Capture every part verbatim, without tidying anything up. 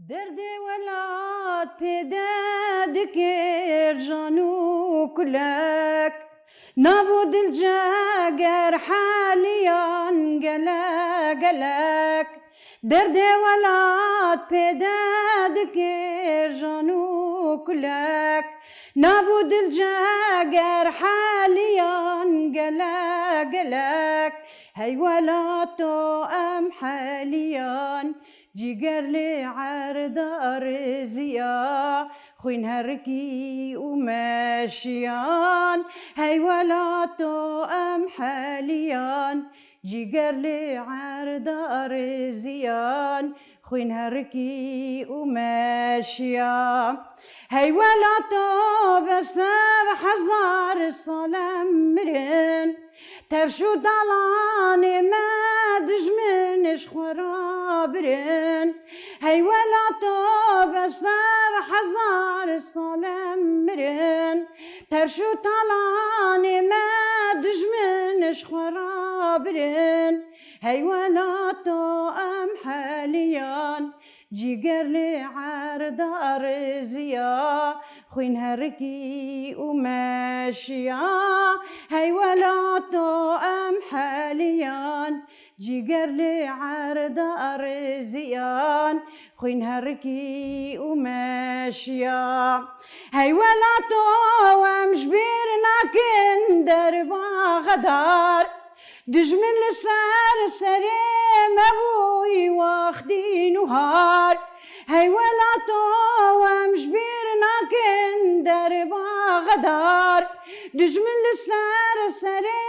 Derdê welat pêde dikir jan û kulek, nav û dilceger heliyan gelek gelek. Derdê welat pêde dikir jan û kulek, nav û dilceger heliyan gelek gelek. Hey welato em heliyan, cîger lê erda riziya, xwîn herikî û meşiyan. Hey welato em heliyan, cîger lê erda riziyan, xwîn herikî û meşiya. Hey welato be sev hezar salem mirin, tevş û talanê me dijmin ji xwe rabirin. Hey welato be sev hezar salem mirin, tevş û talanê me dijmin ji xwe rabirin. Hey welato em heliyan, cîger lê erda riziya, xwîn herikî û meşiya. Hey welato em heliyan, cîger lê erda riziyan, xwîn herikî û meşiya. Hey welato em ji bîr nakin derba xedar, dijmin li ser serê me bûyî wextî nûhar. Hey welato em ji bîr nakin derba xedar, dijmin li ser serê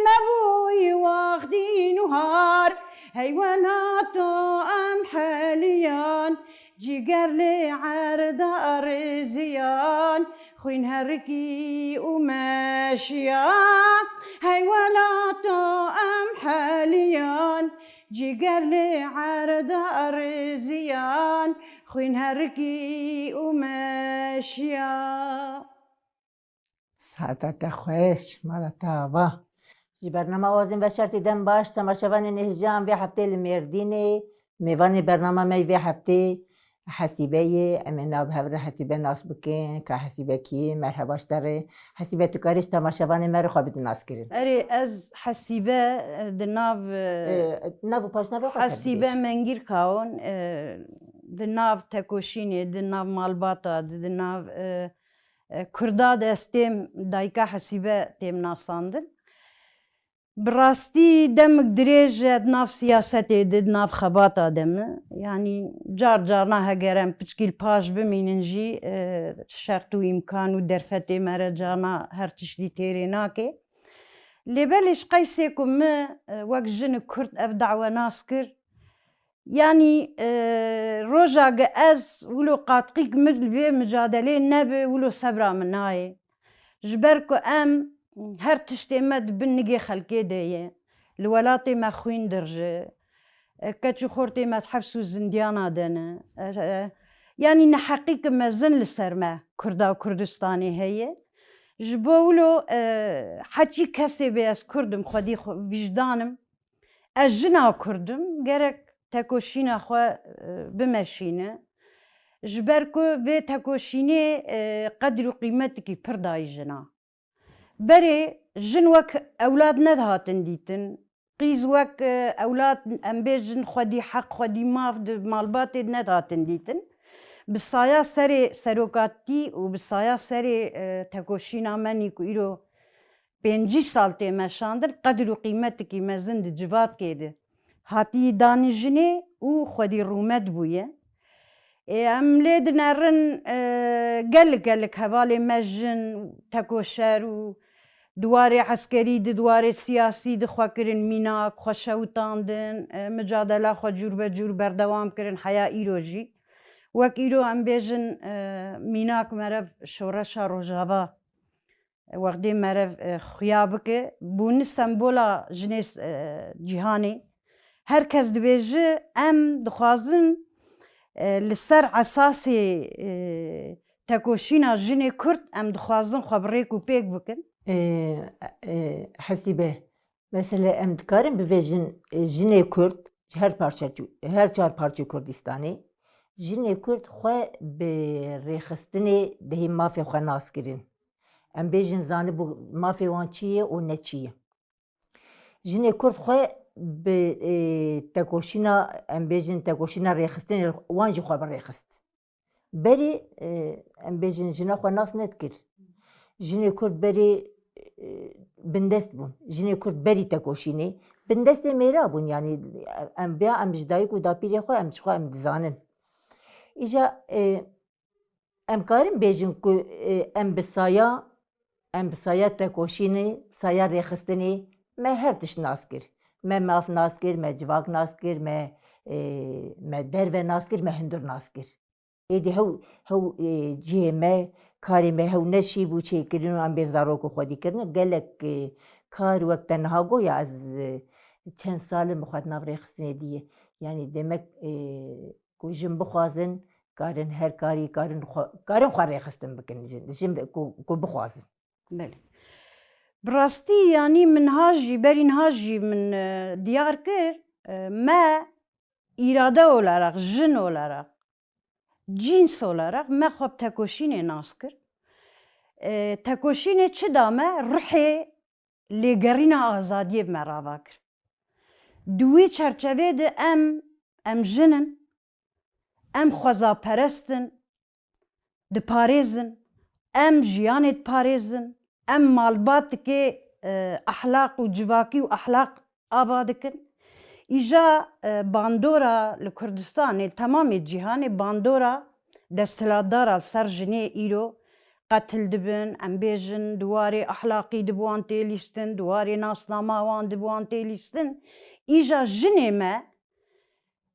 me bûyî wextî nûhar. Hey welato em heliyan, cîger lê erda riziyan, xwîn herikî û meşiya. Hey welato em heliyan, cîger lê erda riziyan, xwîn herikî û meşiya. Saeta te xweş, mala te ava. Ji bernama Wazên Veşartî dem baş, temaşevanên hêja em vê heftê li Mêrdînê. Mêvanê bernama me yê vê heftê Hesîbe ye. Em ê nav hev re Hesîbe nas bikin. Ka Hesîbe kî ye? Merheba ji te re. Hesîbe, tu karî ji temaşevanê me re xwe bidî naskirin? Erê, ez Hesîbe, e, di nav, e, E, nav û paşnavê xwe Hesîbe bibêje. Mengîr Kawon, e, di nav tekoşînê, di nav malbata, di, di nav, e, e, Kurda de ez têm, dayika Hesîbe têm nasandin. Bi rastî demik dirêj e di nav siyasetê de, di nav xebata de me. Yanî car carna heger em piçkî li paş bimînin jî, e, şert û îmkan û derfetê me re carna her tiştî têrê nake. Lê belê ji qeysê ku min, e, wek jinik Kurd ev dawe nas kir, yanî, e, roja ge ez wilo qatqîk min li vê micadelê nebe, wilo sebra min nayê. Ji ber ku em her tiştê me di bin nigê xelkê de ye. Li welatê me xwîn dirije. E, keç û xortê me di heps û zindiyana de ne. E, e, yanî neheqîk mezin li ser me Kurda û Kurdistanê heye. Ji bo wilo, e, heçî kesê bê ez Kurd im, xwedî xwe, vîjdan im. Ez jina Kurd im, gerek tekoşîna xwe, e, bimeşîne. Ji ber ku vê tekoşînê, e, qedr û qîmetikî pir dayî jina. Berê jin wek ewlad nedihatin dîtin. Qîz wek, e, ewlad, em bêjin xwedî heq, xwedî maf di malbatê de nedihatin dîtin. Bi saya serê serokatî û bi saya serê, e, tekoşîna me nî ku îro pêncî sal tê meşandin, qedr û qîmetikî mezin di civatkê de hatî danî jinê û xwedî rûmet bûye. Ê, em lê dinerin, e, gelek gelek hevalê me jin, tekoşer û di warê eskerî, di warê siyasî di xwe kirin mînak, xwe şewitandin, e, micadela xwe cûr be cûr berdewam kirin heya îro jî. Wek îro em bêjin, e, mînak merev şoreşa Rojava wextê merev, e, xuya bike, bûne sembola jinê, e, cîhanê. Her kes dibêje, em dixwazin, e, li ser esasê, e, tekoşîna jinê Kurd, em dixwazin xwe bi rêk û pêk bikin. E, e, Hesîbe, mesela em dikarin bivêjin, e, jinê Kurd ji her parça, her çar parçê Kurdistanê, Jinê Kurd xwe bi rêxistinê dihê mafê xwe nas kirin. Em bêjin zanibû mafê wan çi ye û ne çi ye. Jinê Kurd xwe bi, e, tekoşîna, em bêjin tekoşîna rêxistinê wan jî xwe bi rêxist. Berî, e, em bêjin jina xwe nas nedikir. Jinê Kurd berî, e, bindest bûn. Jinê Kurd berî tekoşînê bindestê mêra bûn. Yanî em vêya em ji dayik û dapîrê xwe em ji xwe em dizanin. Îja, e, em karin bêjin ku, e, em bi saya, em bi saya tekoşînê, saya rêxistinê me her tişt nas kir. Me maf nas kir, me civak nas kir, me, e, me derve nas kir, me hundir nas kir. Êdî hew, hew, e, cihê me, karê me hew ne şîv û çêkirin û em bên zarok û xwedî kirine. Gelek, e, kar wek te niha got ya ez, e, çend sal im bi xwe di nav rêxistinê dî ye. Yanî demek, e, ku jin bixwazin, karin her karî, karin xwe, karin xwe rêxistin bikin jin, jin ku, ku bixwazin. Belê. Bi rastî, yanî min niha jî, berî niha jî min, e, diyar kir, e, me îrade olarak, jin olarak, cîns olarak me xwe bi tekoşînê nas kir. E, tekoşînê çi da me? Ruhê lêgerîna azadiyê bi me rava kir. Di wî çerçevê de em, em jin in, em xwezaperest in, diparêzin, em jiyanê diparêzin, em malbatikê, e, ehlaq û civakî û ehlaq ava dikin. Îja, e, bandora li Kurdistanê, li temamê cîhanê bandora desthilatdara li ser jinê îro qetil dibin, em bêjin di warê ehlaqî dibi wan tê lîstin, di warê nasnama wan dibi wan tê lîstin. Îja jinê me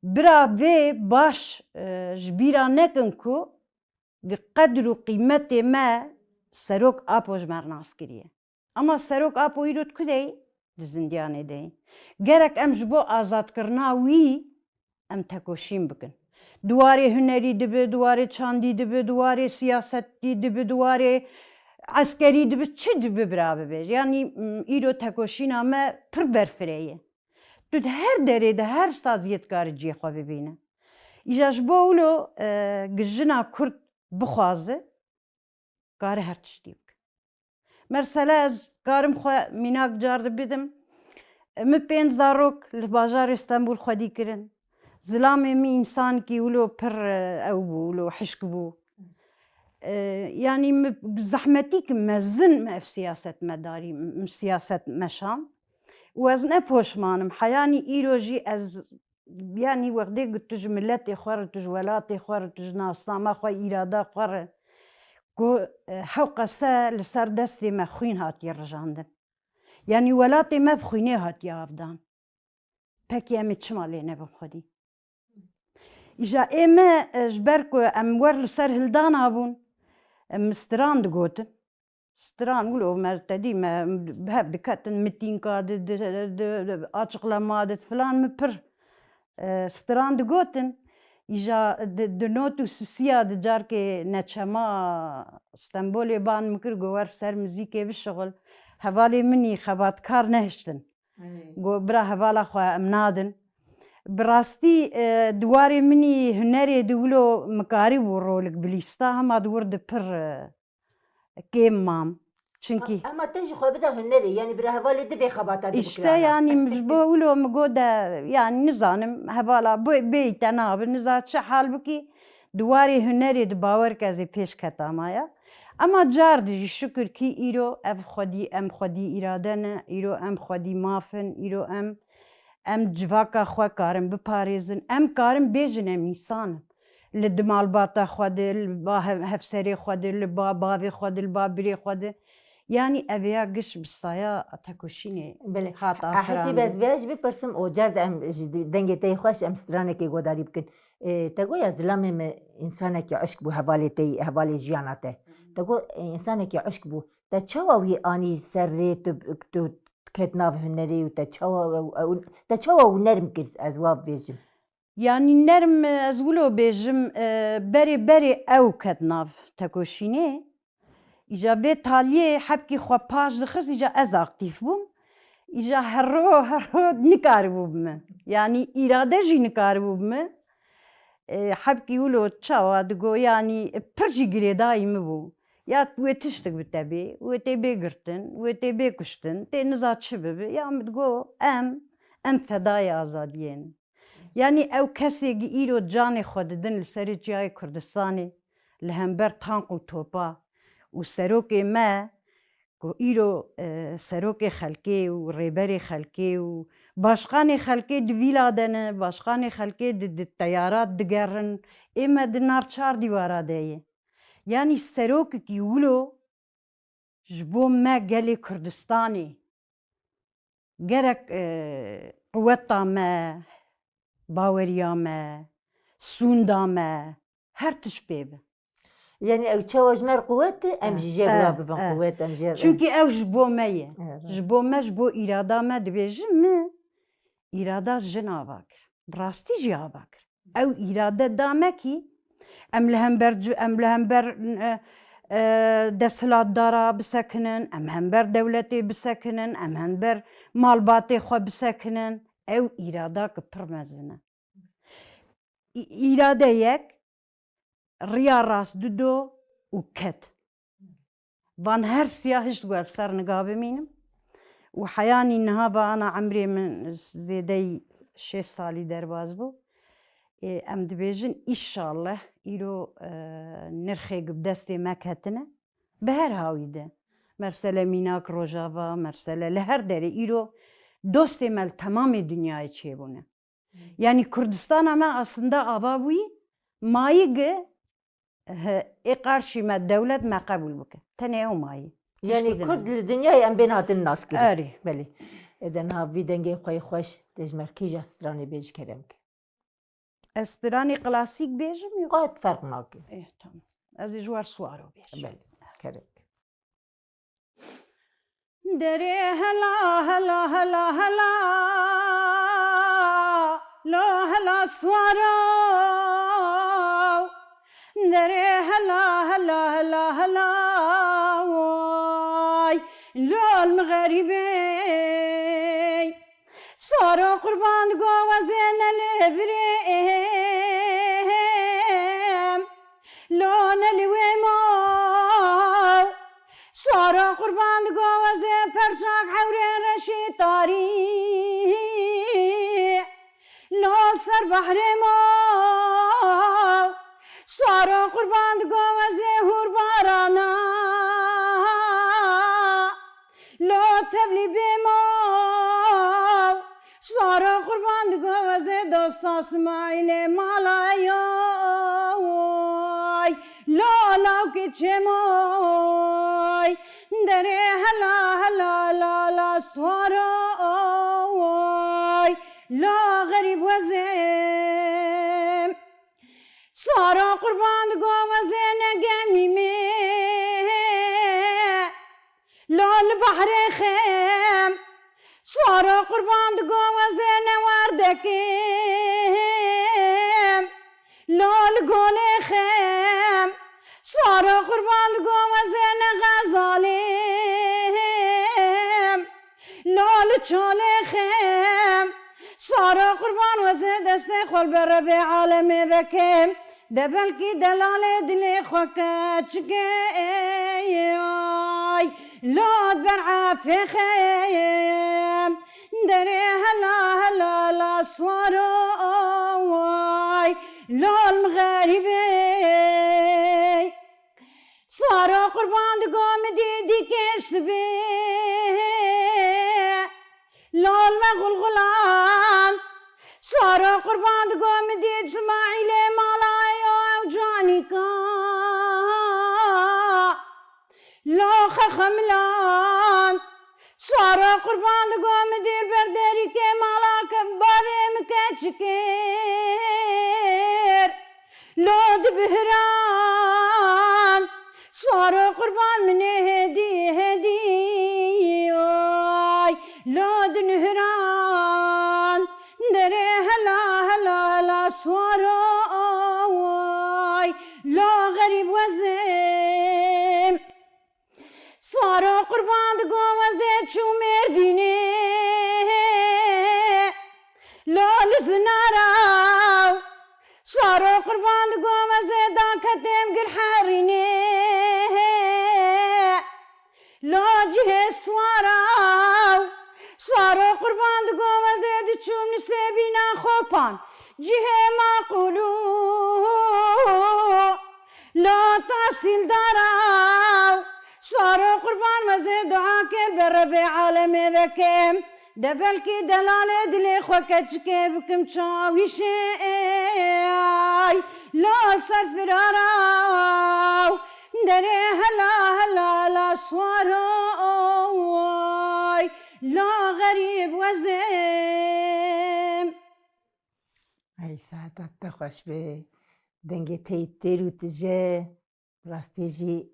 bira vê baş, e, ji bîra nekin ku qedr û qîmetê me Serok Apo ji me re nas kiriye. Ama Serok Apo îro di ku de yî? Di zindiyanê de yî. Gerek em ji bo azadkirina wî em tekoşîn bikin. Di warê hunerî dibe, di warê çandî dibe, di warê siyasetî dibe, di warê eskerî dibe, çi dibe bira bibe. Yanî, m, îro tekoşîna me pir berfireh ye. Tu di her derê de, her saziyê dikarî cihê xwe bibîne. Îja ji bo wilo, e, gi jina Kurd bixwaze, kare her tiştî bike. Mersela ez karim xwe mînak car de bidim. Min pênc zarok li bajarê Stenbûl xwedî kirin. Zilamê min însankî wilo pir, e, ew bû, wilo hişk bû. E, yanî min zehmetî ki mezin min ev siyaset me darî, min siyaset meşand. Û ez ne poşman im. Heyanî îro jî ez, yanî wextê ku tu ji miletê xwe re, tu ji welatê xwe re, tu ji nasnama xwe, îrada xwe re, ku, e, hewqese li ser destê me xwîn hatiye rijandin. Yanî welatê me bi xwînê hatiye avdan. Pekî em ê çima lê nebin xwedî? Îja ê me, e, ji ber ku em wer li ser hildana bûn, em stran digotin. Stran wilo me te dî me bi hev diketin, mitînka di, di, di, di, açıklama di filan min pir, e, stran digotin. Îja di, di not û sisiya di carkê neçema Stenbolê ban min kir, got wer ser mizîkê bişixul. Hevalê min î xebatkar nehiştin. Hey. Got bira hevala xwe em nadin. Bi rastî, e, di warê min î hunerê di wilo min karîbû rolik bilîsta, hema di wir di pir, e, kêm mam. Çimkî Ha, hema te jî xwe bide hunerê, yanî bira hevalê di vê xebata de bikira. Îşte yanî ji bo wilo min got de, yanî nizanim hevala bê-, bêyî te nabe, niza çi hal bikî, di warê hunerê di bawer ke ez ê pêş ketama ya. Ema car di jî şikir kî îro ev xwedî, em xwedî îrade ne, îro em xwedî maf in, îro em, em civaka xwe karin biparêzin, em karin bêjin em însan in. Li di malbata xwe de, li ba hev-, hevserê xwe de, li ba bavê xwe de, li ba birê xwe de. Yanî ev ya giş bi saya tekoşînê Belê. Hat A Hesîb, ez afirandin. Vêya jî bipirsim, û car de em ji di-, dengê te yê xweş em stranekê godarî bikin. Ê, te goya zilamê me însanekî eşq bû, hevalê te, hevalê jiyana te. Te got, ê, însanekî eşq bû. Te çawa wî anî ser rê tu, tu ket nav hunerê û te çawa ew, ew, te çawa ew nerm kir, ez wa bêjim? Yanî nerm, ez wilo bêjim, e, berê berê ew ket nav tekoşînê. Îja vê taliyê hebkî xwe paş dixist, îja ez aktîf bûm. Îja herro, herro nikaribû bi min. Yanî îrade jî nikaribû bi min. e, hebkî wilo çawa digo, yanî pir jî girêdayî min bû. Ya wê tiştik bi te bê, wê tê bê girtin, wê tê bê kuştin, tê niza çi bibi. Ya min digo, em, em fedayê azadiyê ne. Yanî ew kesê gi îro canê xwe didin li serê çiyayê Kurdistanê, li hember tank û topa û serokê me, ku îro, e, serokê xelkê û rêberê xelkê û başqanê xelkê di vîla de ne, başqanê xelkê di, di teyarat digerin, ê me di nav çar dîwara de ye. Yanî serokekî wilo ji bo me gelê Kurdistanê gerek, e, quweta me, baweriya me, sûnda me, her tişt pê be. Yanî ew çawa ji me re quwet e, em Eh, jî jê eh, bila bibin eh. quwet, em jê re Çunkî ew ji bo me ye. Eh, rast. Ji bo me, ji bo îrada me dibêjim, min îrada jin ava kir. Bi rastî jî ava kir. Ew îrade da me kî em li hember ci-, em li hember, e, e, desthilatdara bisekinin, em hember dewletê bisekinin, em hember malbatê xwe bisekinin. Ew îrada ki pir mezin e. Î-, îrade yek riya rast dido û ket. Van her siya hişt ku ez ser niga bimînim. Û heyanî niha va ana emrê min zêdeyî şêst salî derbas bû. Ê, em dibêjin, îşallah îro, e, nirxê bi destê me ketine. Bi her hawî de. Mersele mînak Rojava, mersele li her derê îro dostê me li temamê dinyayê çêbûne. Yanî Kurdistana me aslında ava bûyî, mayî gi, he, ê qarşî me dewlet me qebûl bike. Tenê ew mayî. Yanî Tişkî din Kurd hene. li dinyayê em bên hatin nas kirin. Erê. Belê. Ê de niha vî dengê xwe yê xweş tê ji me re kîja stranê bêjî kerem ke. Ez stranê klasîk bêjim yo? Qet ferq nake. Ê, tamam. Ez ê ji war Suaro bêjim. Belê. Kerem ke. Derê hela, hela, hela, hela, lo hela Suaro. Derê hela, hela, hela, hela, way, lo li min xerîbê. Suaro qurban digo wezê ne li birê. Lo ne li wê ma. Suaro qurban digo wezê perçak hewrê reşî tarî. Lo ser behrê ma. Suaro qurban digo wezê hûr barana. Lo tevlî bê ma. Suaro qurban digo wezê dosta Simaîlê malayoy. La lawkê çêmoy. Derê hela hela la la Suaro. La xerîb wezê. Suaro qurban digo wezê ne gemî me. La li behrê xem. Suaro qurban digo wezê ne werdekê. La li golê xem. Suaro qurban digo wezê ne xezalê. La li çalê xem. Suaro qurban wezê destê xwe li ber revê alemê vekim. De belkî delalê dilê xwe keçikê ay. Lad ber efê xem. Derê hela hela la Suaro ay. Lal min xerîbê. Suaro qurban digo min dî dîkê sibê. Lal me xulxulan. Suaro qurban digo min dî Simaîlê malayo ew canîka. Lo xexemilan. Suaro qurban digo min dî ber derîkê mala ke bavê min keçikir. Lo di bihiran. Suaro qurban min ê hêdî hêdî. Ay, lo di nihiran. Derê hela hela hela Suaro. Ay, lo xerîb wezê. Suaro qurban digo wezê çû Mêrdînê. Lo li zinara. Suaro Cihê maqûl û la tesîldara û sar û qurban me zê dua kir bi Rebê alemê vekim. De belkî delalê dilê xwe keçikê bikim çawîşê ey la ser firara û derê hela hela la swar oy la xerîb wezim. Ey saeta te xweş be. Dengê te yî têr û tije. Bi rastî jî,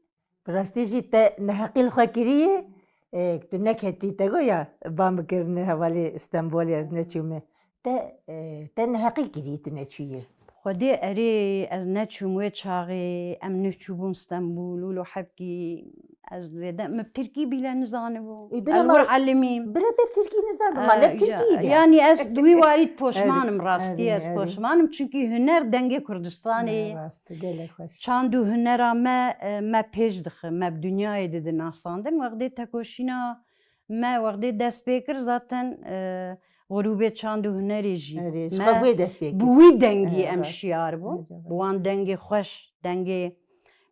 bi rastî jî te neheqî li xwe kiriye. E, tu neketî te got ya, ba min kirine hevalê Stenbolê ez neçûme. Te, e, te neheqî kiriye tu neçûye. Xwedê erê ez neçûm wê çaxê, em neçûbûn Stenbûl û lo hebkî ez zêde, min bi tirkî bîle nizanibû. Ê, bira Ez ma wir elimîm. Bira te bi tirkî nizan, ma ne bi Ee, tirkî ya- bî. Yanî ez Ek- wî ek- warî poşman im Erê, rastî erê, ez erê. poşman im. Çunkî huner dengê Kurdistanê Ne ye. rast, gelek xweş. Çand û hunera me, e, me pêş dixe, me bi dinyayê dide nasandin. Wextê tekoşîna me wextê dest pê kir, zaten, e, grûbê çand û hunerê jî Erê, ji me xwe bûyê dest pê bi kir. wî dengî Erê, em rast. şiyar bûn. Erê, Bi rast. wan dengê xweş, dengê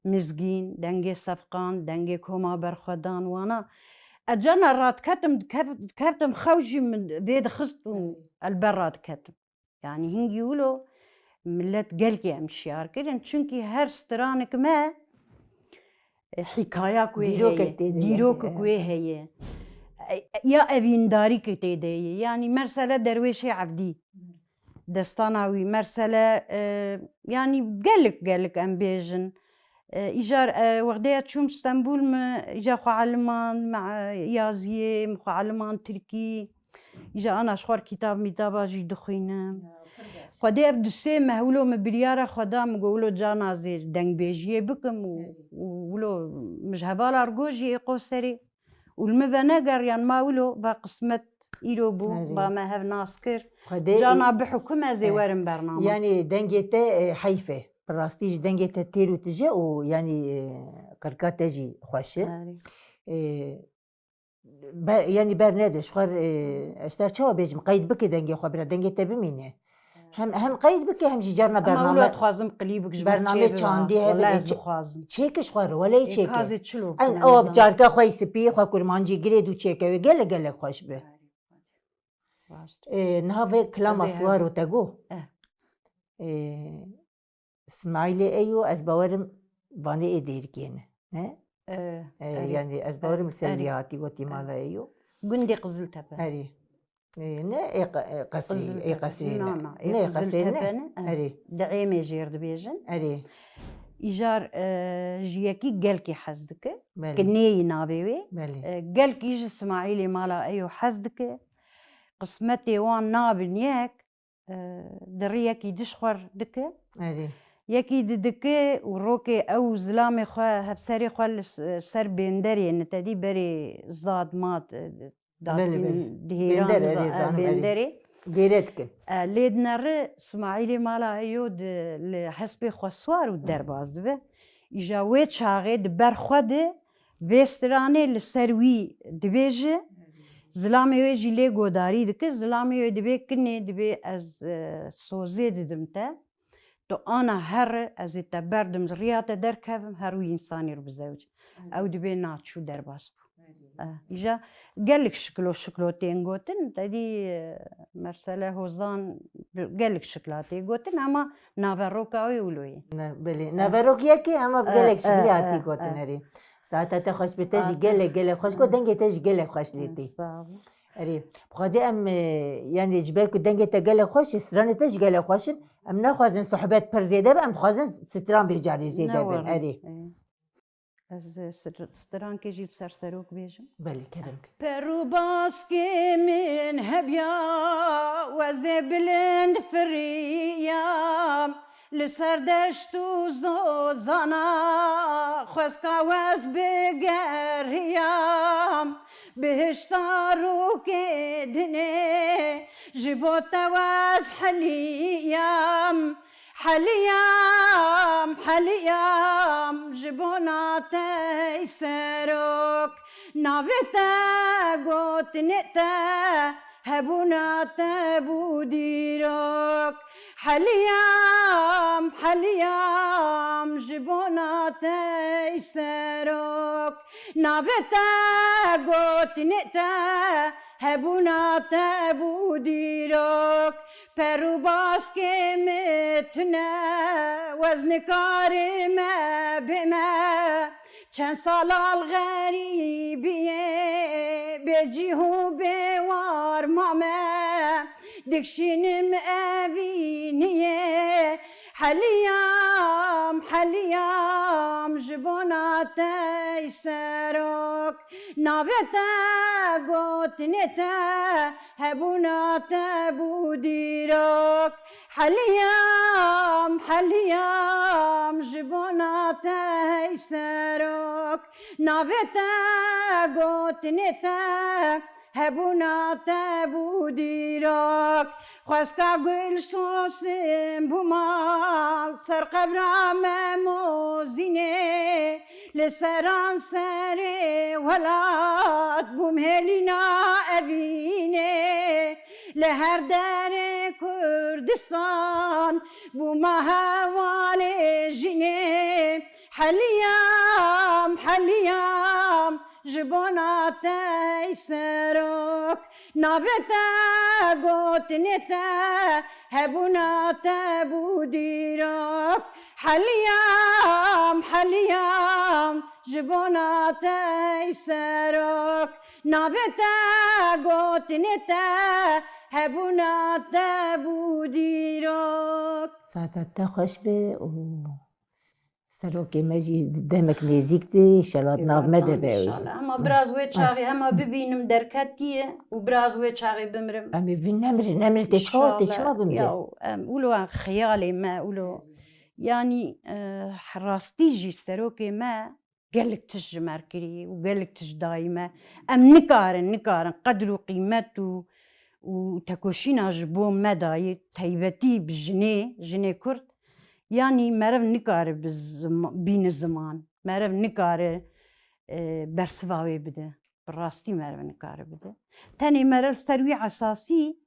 mizgîn, dengê sefqan, dengê koma berxwedan wana. Ez carna radiketim, dikev-, dikevtim xew jî min vê dixist û Erê. ez li ber radiketim. Yanî hingî wilo millet gelkî em şiyar kirin. Çunkî her stranik me, e, hîkaya ku wê Dîrokek heye, tê de ye. dîrokek Erê. wê heye. E, ya evîndarî ku tê de ye. Yanî mersele Derwêşê Evdî. Destana wî, mersele, e, yanî gelek gelek em bêjin. E, îcar, e, wextê ez çûm Stenbûl, min îca xwe eliman, me, e, yaziyê, min xwe eliman tirkî. Îja ana ji xwe re kitab mîtaba jî dixwînim. Ya, pir baş. Xwedê ev du sê meh wilo min biryara xwe da, min got, wilo carna zê dengbêjiyê bikim û, Erê. û wilo min ji hevala re got jî ê qo serê. Û li min venegeriyan, ma wilo va qismet îro bû, Erê. ba me hev nas kir. Xwedê Cana ê- bihukim ez ê E, werim bername. Yanî dengê te, e, heyf e. Bi rastî jî dengê te têr û tije û yanî, e, qirka te jî xweş e. Erê. E, be-, yanî bernede ji xwe re, e, ez te çawa bêjim, qeyd bike dengê xwe bira, dengê te bimîne. Hem, hem qeyd bike, hem jî carna Ama bername, wilo dixwazim klîbik ji bo bername çê bibe. çandî hebe, Wele e, ez çê-, dixwazim. çêke ji xwe re, wele Ê, çêke. kazê çilo En bûne av nizam. carka xwe yî spî, xwe kurmancî girêd û çêke wê gelek gelek xweş be. Rast. E, niha vê kilama Ez ê Swaro te got. Eh. E, Smaîlê Eyo, ez bawerim vanê ê Dêrikê ne. Ne? Ee, E, erê. Yanî ez bawerim li ser Erê. wî hatî gotî mala Eyo. Gundê Qiziltepe. Erê. E, ne ê qe-, e, qesrê, Qiziltepe. ê qesrê ne. Na, na, ê Ne ê qesrê Qiziltepe ne. ne. Erê. Diêmê jêr dibêjin. Erê. Îjar, e, ji yekî gelkî hez dike. Belê. Kinêyî navê wê. Belê. E, gelkî ji Smaîlê mala Eyo hez dike. Qismetê wan nabin yek. E, di rî yekî diş xwe dike. Erê. Yekî di dike û rokê ew zilamê xwe, hevserê xwe li s-, ser bênderê, ne tedî berê zad mat, e, Belê, datîn belê. dihêran Bênder, û erê, za-, e, zanim, erê. bênderê. Gêre dikin. E, lê di neri Smaîlê mala Eyo di, li hespê xwe swar û derbas dibe. Îja wê çaxê di ber xwe de Vê stranê li ser wî dibêje, zilamê wê jî lê godarî dike, zilamê wê dibê kinê, dibê ez, e, sozê didim te. Tu ana here, ez ê te berdim, riya te derkevim, her wî însanî re bizewicim. Ew dibê naçû derbas bû. E, îja gelek şiklo şiklo tên gotin, te dî, e, mersele hozan gelek şikla tê gotin, ama naveroka wê wilo ye. Ne, belê. Naverok yekê, ama bi E, gelek e, şiklî hatî e, gotin e. erê. Saeta te xweş be, te jî Ate. gelek, gelek xweş got, dengê te jî gelek xweş lê tê. Sağ ol. Erê, bi xwedê em, e, yanî ji ber ku dengê te gelek xweş e, stranê te jî gelek xweş in, em naxwazin sohbet pir zêde be, em dixwazin stran vê carê zêde Ne bin, warin. erê. E. Ez, e, str-, strankê jî li ser serok bêjim. Belê, kerem ke. Per û baskê min hebya, wezê bilind firiya. Li ser deşt û zozana xwezka wez bigeriyam, bihişta rûkê dinê ji bo te wez heliyam. Heliyam, heliyam, ji bona te ey serok, navê te gotinê te, hebûna te bû dîrok. Heliyam, heliyam ji bona te ey serok. Navê te gotinê te, hebûna te bû dîrok. Per û baskê min tune, wez nikarime bême. Çend sala li xerîbiyê, bê cîh û bê war mame. Dikşînim evîniyê, heliyam, heliyam ji bona te ey serok. Navê te gotinê te, hebûna te bû dîrok. Heliyam, heliyam ji bona te ey serok. Navê te gotinê te, hebûna te bû dîrok. Xweska gul sosin bû mal, ser qebra me mozînê. Li seranserê welat bûm hêlîna evînê. Li her derê Kurdistan bûma hevalê jinê. Heliyam, heliyam ji bona te ey serok. Navê te gotinê te, hebûna te bû dîrok. Heliyam, heliyam ji bona te ey serok. Navê te gotinê te, hebûna te bû dîrok. Saeta te xweş be û serokê me jî demek nêzîk dî, înşallah di nav me de be. Înşallah. Hema biraz wê çaxê hema bibînim derketiye û biraz wê çaxê bimrim. Em ê vî nemrê, nemrê tê çawa tê, çima bimrê? Ya, em, wilo em xiyalê me, wilo. Yanî, eh, rastî jî serokê me gelek tişt ji me re kirî û gelek tişt dayî me. Em nikarin, nikarin qedr û qîmet û, û tekoşîna ji bo me dayî, teybetî bi jinê, jinê Kurd, yanî meriv nikare bi zim-, bîne ziman. Meriv nikare, e, bersiva wê bide. Bi rastî meriv nikare bide. Tenê meriv ser wî esasî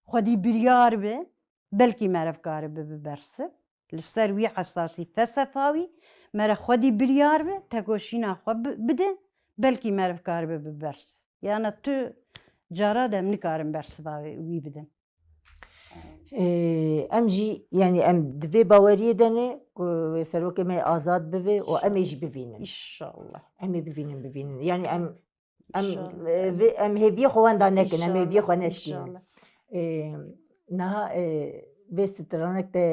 xwedî biryar be, belkî meriv karibe bi bersiv. Li ser wî esasî, felsefa wî, mere xwedî biryar be, tekoşîna xwe bi-, bide, belkî meriv karibe bi bersiv. Yana tu cara de em nikarin bersiva wî bidin. Ee, em jî, yanî em di vê baweriyê de ne ku serokê me azad bibe û em ê jî bivînin. Înşallah. Em ê bivînin, bivînin. Yanî em Em, Înşallah. e, vê, em hêviyê xwe wenda nekin, em Înşallah, hêviyê xwe neşkînin. Înşallah. E, niha, e, vê stranek te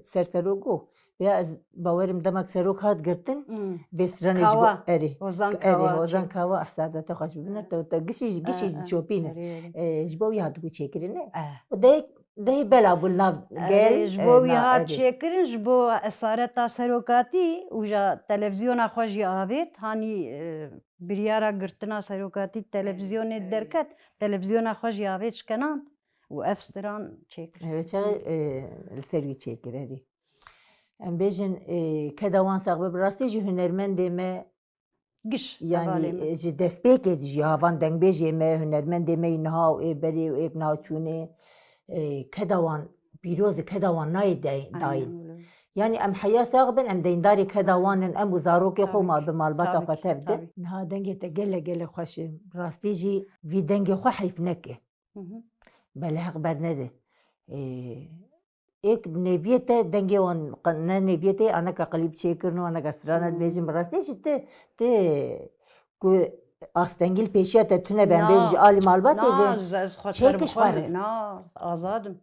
ser serok got. Ya ez bawerim demek serok hat girtin, Hmm. vê stranê ji Kawa. bo-, erê. Hozan Erê, Kawa, Hozan çi? Kawa, ehsada te xweş bibine, te, te gişî, gişî Eh, eh. dişopîne. Erê, erê. E, ji bo wî hat bû çêkirine. Eh. Û dehê, dehê bela bû li nav Erê, gel, ji e, bo wî na-, hat erê. çêkirin, ji bo esareta serokatî û ja televîzyona xwe jî avêt, hanî, e, biryara girtina serokatî televîzyonê Erê. derket, televîzyona xwe jî avêt ji Kenan û ev stran çêkir. Ev çaxê, e, li ser wî çêkir, erê. Em bêjin, e, keda wan sax be, bi rastî jî hunermendê me, Giş, yanî, hevalê me. e, ji destpêkê de jî havan dengbêjê me, hunermendê me yî niha û ê berê û êk niha çûnê, e, keda wan pîroz e, keda wan nayê de-, Aynen dayîn. öyle. Yanî em heya sax bin, em deyndarê keda wan in, em û zarokê xwe Tabii ma ki, bi malbata tabii xwe ki, tev din. tabii. Niha dengê te gelek gelek xweş e. Rastî jî vî dengê xwe heyf neke. Hı hı. Belê heq bernede. Ee, êk nêviyê te dengê wan qe-, ne nêviyê te aneka qilîb çêkirin û aneka strana Hmm. dibêjin. Bi rastî jî ti, ti ku astengî li pêşiya te tune be, em Na. bêjin ji alî malbatê Na, ve ez, ez xwe çêkiş sermixwe xwe re. na, azad im.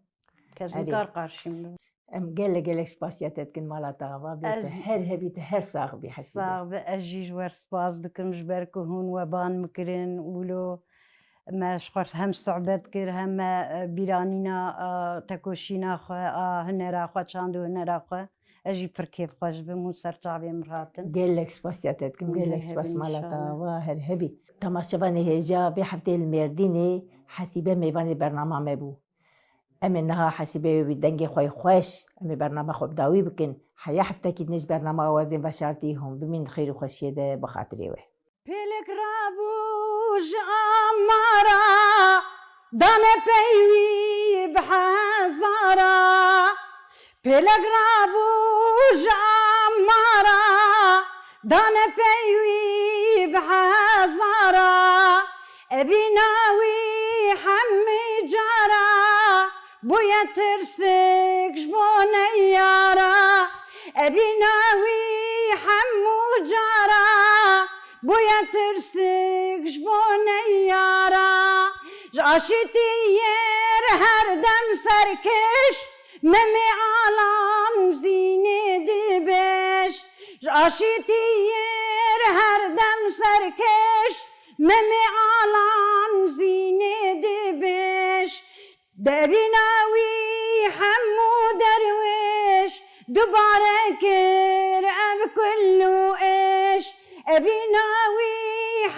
Kes Erê. nikar qarşî min. Em gelek gelek spasiya te dikin mala te ava bê te Ez her hebî te her sax bî hesî. Sax be, ez jî ji we spas dikim ji ber ku hûn we ban min kirin û lo me ji xwe hem sohbet kir hem me, e, bîranîna, e, tekoşîna xwe, a hunera xwe, çand û hunera xwe. Ez jî pir kêfxweş bim hûn ser çavê min hatin. Gelek spasiya te dikim, Hûn gelek her spas hebin mala te inşallah. ava her hebî. Temaşevanê hêja vê hefteyê li Mêrdînê Hesîbe mêvanê bernama me bû. Em ê niha hesîbê wê bî dengê xwe yê xweş, em ê bernama xwe bi dawî bikin. Heya heftekî din ji bernama Awazên Veşartî hûn bimîn di xêr û xweşiyê de bi xatirê we. Pêlek rabû ji amara, dane peywî bi hezara. Pêlek rabû ji amara, dane pey wî bi hezara. Evîna wî hemî cara, bûye tirsik ji bo neyara. Evîna wî hemû cara, bûye tirsik ji bo neyara. Ji aşîtiyê re her dem serkeş, Memê Alan Zînê dibêj, ji aşîtiyê re her dem serkeş, Memê Alan Zînê dibêj. Devîna wî hemû derwêş dubare kir ev kul û êş. Evîna wî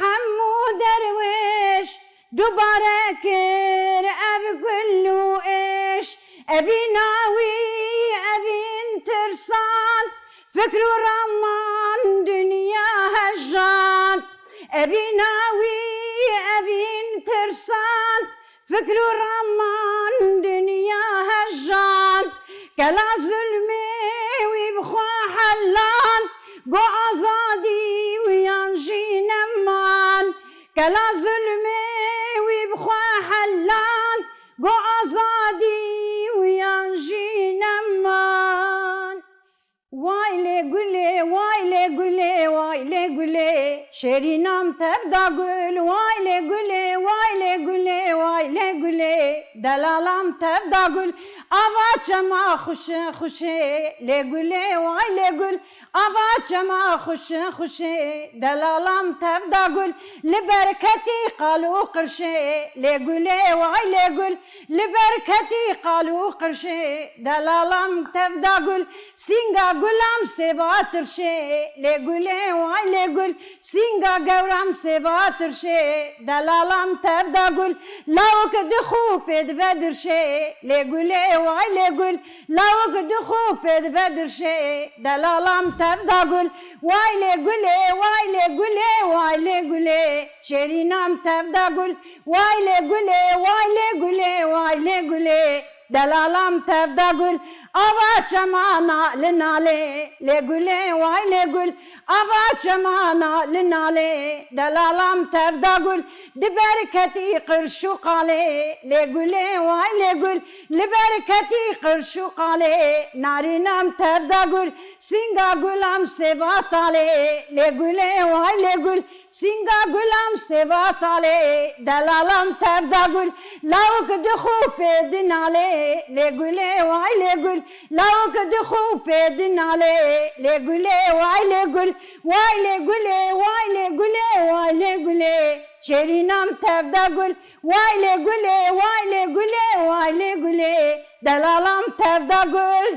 hemû derwêş dubare kir ev gul û êş. Evîna wî evîn tirsan, fikr û raman dinya hejand. Evîna wî evîn tirsan, fikr û raman dinya hejand. Kela zulmê wî bi xwe helan, got azadî wiyan jî neman. Kela zulmê wî bi xwe helan, got azadî wiyan jî neman. Way lê gulê, way lê gulê, way lê gulê, şêrîna min tev da gul. Way lê gulê, way lê gulê, way lê gulê, delala min tev da gul. Ava çema xweş e, xweş e, lê gulê, way lê gul. Ava çema xweş e, xweş e, delala min tev da gul. Li bereketî qal û qirşê, lê gulê, way lê gul. Li bereketî qal û qirşê, delala min tev da gul. Sînga gulam sêva tirşê, lê gulê, way lê gul. Sînga gewram sêva tirşê, delala min tev da gul. Lawik dixû pê dive dirşê, lê gulê, way lê gul. Lawik dixû pê dive dirşê, delala min tev da gul. Way lê gulê, way lê gulê, way lê gulê, şêrîna min tev da gul. Way lê gulê, way lê gulê, way lê gulê, delala min tev da gul. Ava çemana li nalê, lê gulê, way lê gul. Ava çemana li nalê, delala min tev da gul. Di bereketî qirş û qalê, lê gulê, way lê gul. Li bereketî qirş û qalê, narîna min tev da gul. Sînga gulam sêva talê, lê gulê, way lê gul. Sînga gulam sêva talê, delala min tev da gul. Lawik dixû pê dinalê, lê gulê, way lê gul. Lawik dixû pê dinalê, lê gulê, way lê gul. Way lê gulê, way lê gulê, way lê gulê, şêrîna min tev da gul. Way lê gulê, way lê gulê, way lê gulê, delala min tev da gul.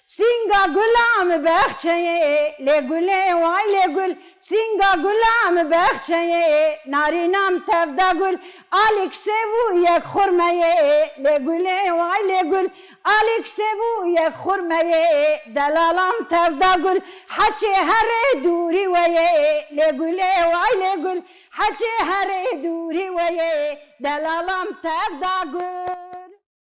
Sînga gula min bexçeyê, lê gulê, way lê gul. Sînga gula min bexçeyê, narîna min tev da gul. Alîk sêv û yek xurmeyê, lê gulê, way lê gul. Alîk sêv û yek xurmeyê, delala min tev da gul. Heçê herê dûrî weyê, lê gulê, way lê gul. Heçê herê dûrî weyê, delala min tev da gul.